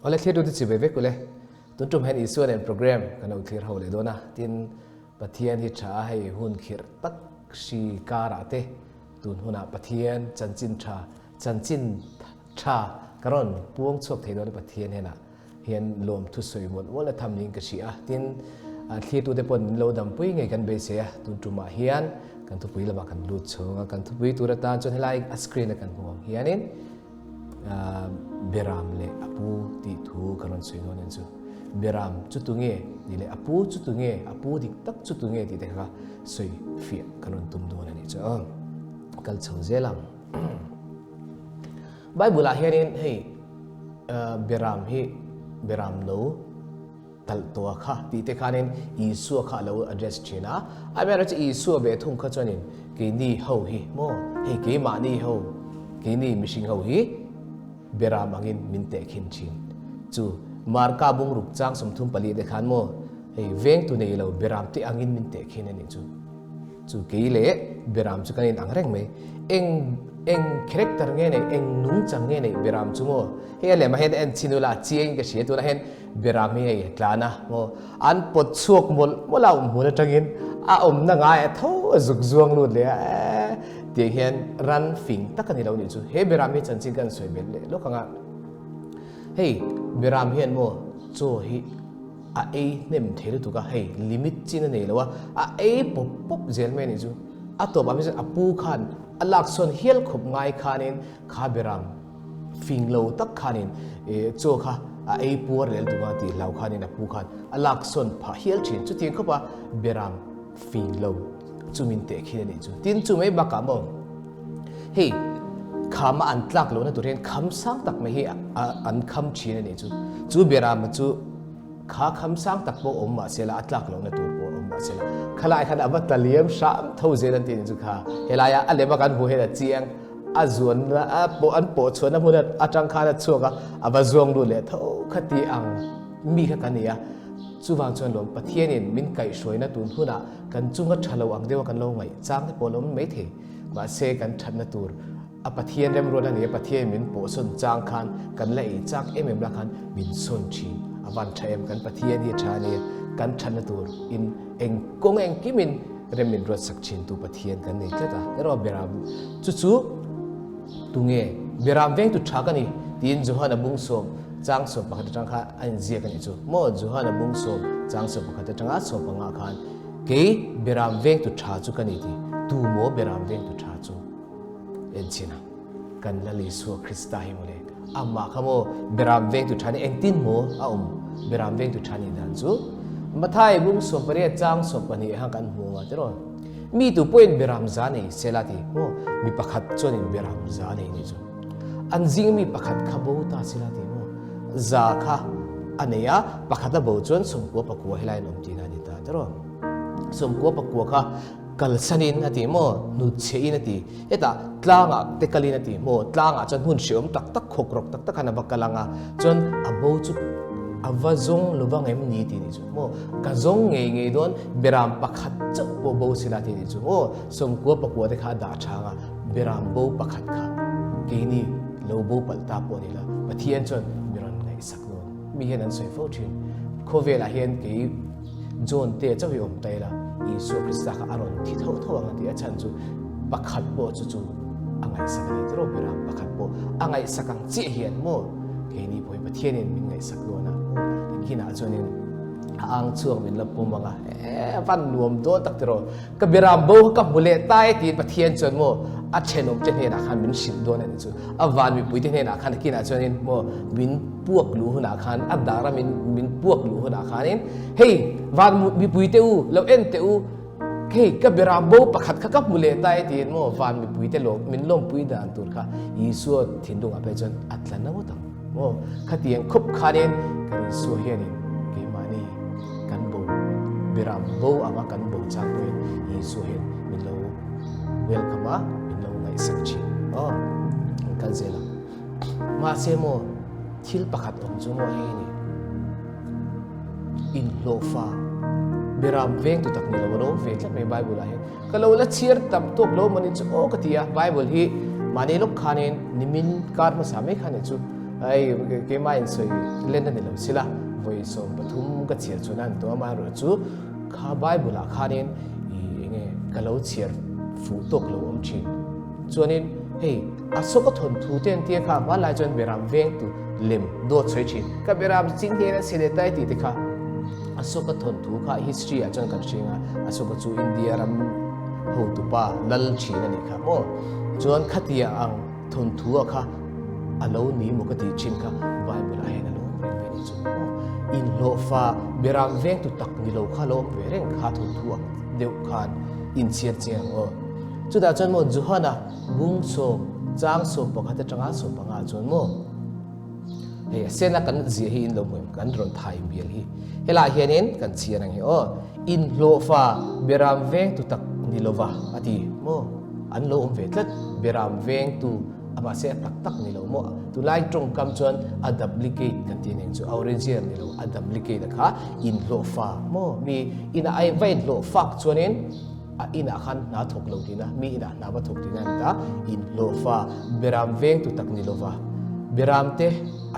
Awle thlir tute chibai vek ule. Tun tum hian Isua nen program kan lo thlir ho leh dawn a. Tin, Pathian hi tha a hei hun khirh tak hri karah te tun hunah Pathian chanchin tha chanchin tha ka rawn puang chhuak thei dawn a Pathian henah hian lawmthu sawi mawlh mawlh a tham niin ka hria a. Tin, thlirtute paw'n min lo dampui ngei kan beisei a. Tun tumah hian kan thupui lamah kan lut chhung a. Kan thupui tur atan chuan helai a screen a kan hmuh ang hianin Beram leh a pu tih thu ka rawn sawi dawn en chu. Beram chu tu nge tih leh a pu chu tu nge, a pu dik tak chu tu nge tih te kha sawi fiah ka rawn tum dawn a nih chu. Kal chho zel ang. Bible ah hianin hei Beram hi Beram no talh tawh kha tih te khanin Isua kha a lo address thin a. Amaherawhchu Isua ve thung kha chuanin keini ho hi maw hei keimahni ho keini mihring ho hi Beram angin min tehkhin thin. Chu Marka bungruk chang 34 te khan maw hei vengtu nei lo Beram te angin min tehkhin a nih chu. Chu kei leh Beram chu kan inang reng mai. Eng eng character nge neih, eng nungchang nge neih Beram chu maw? Hei a lehmah hian en chhin ula a chiang ka hria tunah hian Beram hi hei a tlan a maw? An pawt chhuak mawlh mawlh a awm hmun atangin a awmna ngai a tho a zuk zuang lut leh a e tiang hian ran fing tak a ni lo nih chu. He Beram hi chanchin kan sawi belh leh lawk ang a. Hei Beram hian maw chaw hi a ei hnem thei lutuk a, hei limit chin a nei lo a, a ei pawp pawp zel mai a nih chu. A tawpah phei chuan a pu khan a lak sawn hial khawp ngai khanin kha beram fing lo tak khanin chaw kha a ei puar leh lutuk a tih hlau khanin a pu khan a lak sawn phah hial thin. Chutiang khawpa beram fing lo chu min teh khin a nih chu. Tin chu mai bakah maw hei khama an tlak lohna tur hian kham sang tak mai hi an kham thin a nih chu. Chu berama chu kha kham sang tak pawh awm mahse la a tlak lohna tur pawh awm mahse la khalai khan a va tla liam hram tho zel an ti a nih chu kha. Helaia a lema kan hmuh hian a chiang a zuanna a pawh an pawh chhuahna hmun atang khan a chhuak a, a va zuang lut leh tho kha ti ang mi kha ka ni a. Chuvang chuan lawm Pathianin min kaihhruaina tun hunah kan chunga tha lo ang deuha kan lo ngaih chang te pawh a lo awm mai thei. Mahse kan thatna tur a Pathian remruat a ni a, Pathianin min pawhsawn chang khan kan la ei chak em em la khan min sawn thin. A van tha em, kan Pathian hi a tha a ni a, kan thatna tur in eng kawng engkimin rem min ruatsak thin tu Pathian kan nei tlat a. Erawh Beram chu chu tunge Beram vengtu tha ka ni tiin Johana bung sawm chang 11 atang kha a inziak a nih chu. Maw Johana bung sawm chang 11 atanga 15 khan Kei Beram vengtu tha chu ka ni ti, tu maw Beram vengtu tha chu? En chhin a, kan Lal Isua Krista hi mawle, amah kha maw Beram vengtu tha ni engtin maw a awm Beram vengtu tha nih dan chu? Mathai bung 18 chang 12 khan kan hmu ang a tiraw? Mi tu pawhin Beram za nei sela ti maw? Mi pakhat chuanin Beram za nei nih chu. An zing mi pakhat kha bo ta sela ti maw? Za kha a nei a, pakhat a bo chuan 99 helai an awm tihna a ni ta tiraw? 94 kha kalsanin a ti maw? Hnutchhehin a ti. Hetah tlangah te kalin a ti maw? Tlangah chuan hmun hreawm tak tak, khawkrawk tak tak khan a va kal ang a, chuan a bo chu a va zawng lo vang em ni tih nih chu maw? Ka zawng ngei ngei dawn beram pakhat chauh pawh bo sela tih nih chu maw? 99 te kha a dah chang a, beram bo pakhat kha keini lo bo palh ta pawh a ni la, Pathian chuan mi rawn ngaihsak dawn. Mi hian an sawi fo thin. Khawvelah hian kei John te chauh hi awm ta ila, Isua Krista kha a rawn thi tho tho ang a ti. A chhan chu pakhat pawh chu chu a ngaihsak a ni tiraw beram pakhat pawh a ngaihsak ang chiah hian maw keini pawh hi Pathianin min ngaihsak dawn a maw kinah chuanin a ang chhuak min la pawm ang a, e van nuam dawn tak tiraw. Ka beram bo kha ka hmu leh ta e tiin Pathian chuan maw a thenawmte hnenah khan min hrilh dawn a nih chu. A van mipuite hnenah khan a kinah chuanin maw min puak luh hunah khan a dara min min puak luh hunah khanin hei van mipuite u lo en teh u hei ka beram bo pakhat kha ka hmu leh ta e tiin maw van mipuite lo min lawmpui dan tur kha Isua thinlungah phei chuan a tla na ngawt ang maw khatiang khawp khanin kan Isua hianin keimahni Kan bo beram bo anga kan bo chang pawhin Isua hian min lo welcome a, min lo ngaihsak thin. Aw, an kal zel ang. Mahse maw, thil pakhat awm chu maw hei ni. Inhlawhfa beram veng tu tak ni lo a lo awm ve tlat mai Bible ah hian. Ka lo la chhiar tam tawk lo mawni chu aw ka ti a, Bible hi mahni lawk khanin nimin kar hmasa mai khan chu. Hei keimah in sawi len a ni lo sila, vawi 13 ka chhiar chuan a han tuam a, amaherawhchu kha Bible ah khanin i enge ka lo chhiar fuh tawk lo awm thin. Chuanin hei Asoka thawnthu te an tia kha hmanlai chuan beram vengtu lem dawt sawi thin. Ka beram ching hian a si leh tai tih te kha Asoka thawnthu kha history ah chuan kan hring a, Asoka chu India ram hotupa lal thin a nih kha maw. Chuan khatia ang thawnthu ah kha a lo ni maw ka tih thin kha Bible ah hian a lo awm reng ve ni chu maw. Inhlawhfa beram vengtu tak ni lo kha a lo awm ve reng kha thawnthu ang deuh khan inchhiar chiang ang aw. Chutah chuan maw Johana bung sawm chang 11 atanga 15 chuan maw hei a sena kan ziah hi in lo hmu em kan rawn thai mial hi helaiah hianin kan chhiar ang hi aw inhlawhfa beram vengtu tak ni lova a ti maw an lo awm ve tlat beram vengtu a mahse a tak tak ni lo maw tunlai tawngkam chuan a duplicate kan tih nen chu a original ni lo a duplicate a kha inhlawhfa maw mi ina ai va inhlawhfak chuanin A inah khan hna thawk lo tina, mi inah hna va thawk tina an ta, inhlawhfa beram vengtu tak ni lova, beramte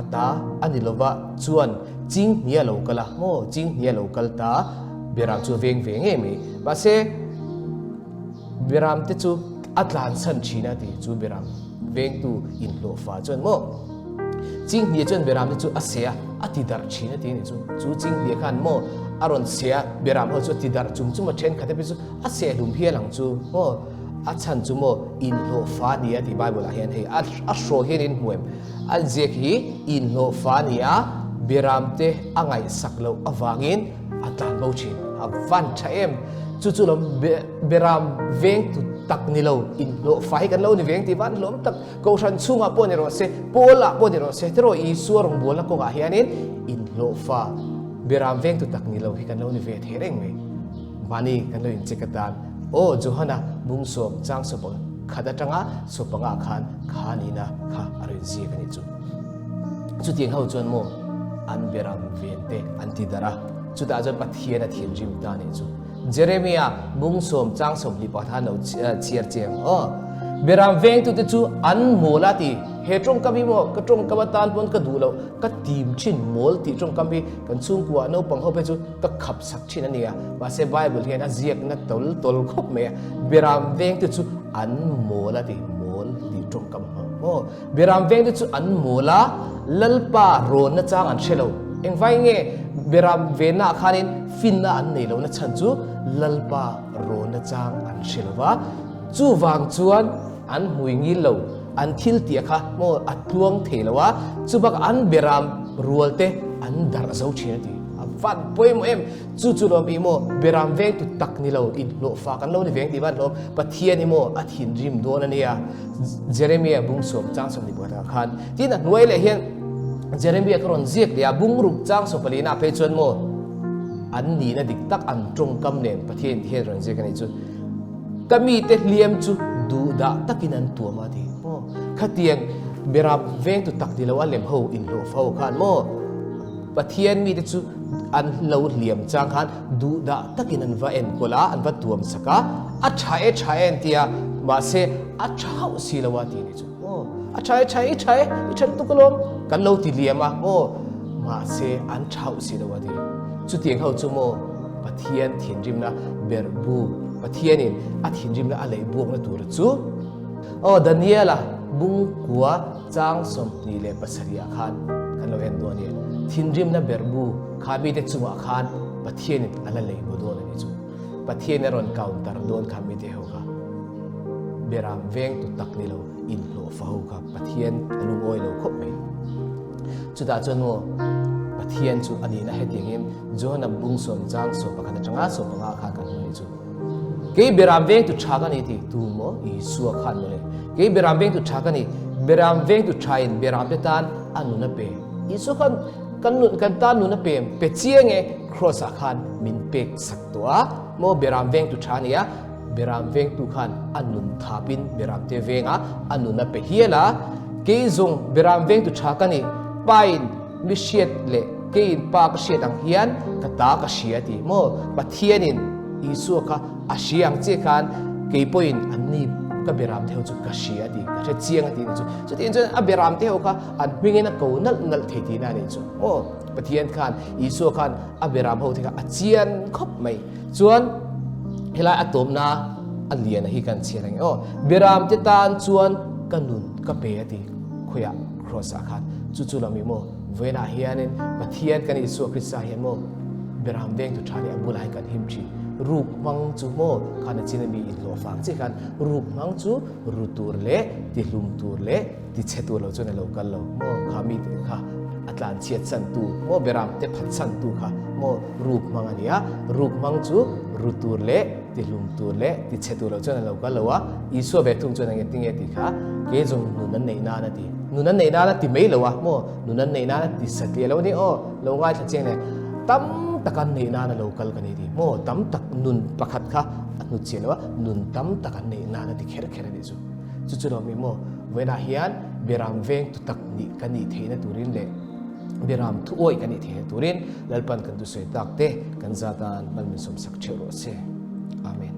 a ta a ni lova chuan chinghnia lo kal a, maw chinghnia lo kal ta, beram chu a veng ve ngei mai. Mahse, beramte chu a tlansan thin a ti, chu beram vengtu inhlawhfa chuan maw. Chinghnia chuan Beramte chu a se a, a ti darh thin a ti a ni chu. Chu Chinghnia khan maw a rawn se a, Beram ho chu a ti darh chung chung a, thenkhat epi chu a seh hlum hial ang chu maw, a chhan chu maw inhlawh fa ni a ti Bible ah hian hei a a hraw hian in hmu em? A ziak hi inhlawh fa ni a, Beramte a ngaihsak loh avangin a tlan bo thin. A van tha em! Chu chu lawm Beram vengtu tak ni lo inhlawh fa hi kan lo ni veng tih van hlawm tak. Kohhran chhungah pawh ni rawh se, Paul-ah pawh ni rawh se, tiraw Isua rawngbawlna kawngah hianin inhlawhfa beram vengtu tak ni lo hi kan lo ni ve thei reng mai. Mahni kan lo incheck atan, Aw Johana bung sawm chang sawpa khat atanga sawpangah khan kha nihna kha a rawn ziak a nih chu. Chutiang ho chuan maw an beram vente an ti darh a, chutah chuan Pathian a thinrim ta a nih chu. Jeremia bung sawm chang 21 khan lo chhiar chiang aw. Beram vengtute chu an mawl a ti. He tawngkam hi maw ka tawngkam atan pawn ka duh loh, ka tim thin mawl tih tawngkam hi kan chhungkua naupang ho phei chu ka khap sak thin a nia. Mahse Bible hian a ziakna tawl tawl khawp mai a. Beram vengte chu an mawl a ti, mawl tih tawngkam hmang maw. Beram vengte chu an mawl a, Lalpa rawnna chang an hre lo. Engvai nge Beram vennaah khanin finna an nei lohna chhan chu Lalpa rawnna chang an hre lo va, chuvang chuan an hmui ngil lo, an thil tih kha maw a tluang thei lo a, chubakah an Beram rualte an darh zo thin a ti. A van pawimawh em! Chu chu lawm i maw Beram vengtu tak ni lo inhlawhfa kan lo ni veng tih van hlawm Pathian i maw a thinrim dawn a nia Jeremia bung sawm chang 21 ah khan tin a hnuai leh hian Jeremia ka rawn ziak leh a bung ruk chang 14 ah phei chuan maw an nihna dik tak an tawngkam nen Pathian hian rawn ziak a nih chu ka mite hliam chu duhdah takin an tuam a ti maw khatiang Beram vengtu tak ni lo a lem ho inhlawhfa ho khan maw Pathian mite chu an lo hliam chang khan duhdah takin an va enkawl a, an va tuam sak a, a tha e tha e an ti a, mahse a tha hauh si lo a ti ni chu aw, a tha e tha e, i tha e, i tha lutuk alawm kan lo ti liam a aw, mahse an tha hauh si lo a ti. Chutiang ho chu maw Pathian thinrimna berhbu, Pathianin a thinrimna a leih buakna tur chu aw Daniela bungkua Chang 27 ah khan kan lo en dawn a ni. Thinrimna berhbu kha mite chungah khan Pathianin a la lei bu dawn a ni chu. Pathian a rawn counter dawn kha mite ho kha. Beram vengtu tak ni lo inhlawhfa ho kha Pathian a lungawi lo khawp mai. Chutah chuan maw Pathian chu a nihna hetiangin Johana bung sawm chang 11 atanga 15 khan kan hmu a ni chu. Kei Beram vengtu tha ka ni ti tu maw Isua khan mawle. Kei Beram vengtu tha ka ni, Beram vengtu tha in Beram te tan a nun a pe. Isua khan kan nun kan tan nun a pe em? Pe chiang e, Cross ah khan min pek sak tawh a maw Beram vengtu tha a ni a, Beram vengtu khan a nun thap in Beram te veng a, a nun a pe hial a. Kei zawng Beram vengtu tha ka ni, Pa in mi hriat leh keiin Pa ka hriat ang hian ka ta ka hria ti maw? Pathianin Isua kha a hria ang chiah khan kei pawhin an ni Ka beram te ho chu ka hria a ti, ka hre chiang a ti nih chu. Chutiang chuan a beram te ho kha an hmingin a ko nalh nalh thei tihna a nih chu. Aw, Pathian khan, Isua khan a beram ho te kha a chian khawp mai. Chuan helai a tawpna a lian a hi kan chhiar ang e aw. Beram te tan chuan ka nun ka pe a ti khawiah cross ah khan. Chu chu lo mi maw vawiinah hianin Pathian kan Isua Krista hian maw beram vengtu tha leh a bulah hian kan him thin. Ruk hmang chu maw khan a chin a mi inhlawh fang chiah khan ruk hmang chu ru tur leh tihlum tur leh tichhe tur lo chuan a lo kal lo maw kha mi te kha a tlan chhiat chan tu maw beram te phat chan tu kha maw ruk hmang a ni a, ruk hmang chu ru tur leh tihlum tur leh tichhe tur lo chuan a lo kal lo a, Isua ve thung chuan eng tinge tih kha kei zawng nun an neih nan a ti, nun an neih nan a ti mai lo a maw nun an neih nan a ti satliah lo a ni aw lo ngaithla chiang le tam tak an neih nan a lo kal ka ni ti maw tam tak nun pakhat kha a hnutchhiah lo a nun tam tak an neih nan a ti kher kher a nih chu. Chu chu lo mi maw? Vawiinah hian Biram veng tu tak nih ka nih theihna turin leh Biram thu awih ka nih theihna turin Lalpan kan thusawi tak te kan zatan mal min sawmsak theuh rawh se. Amen.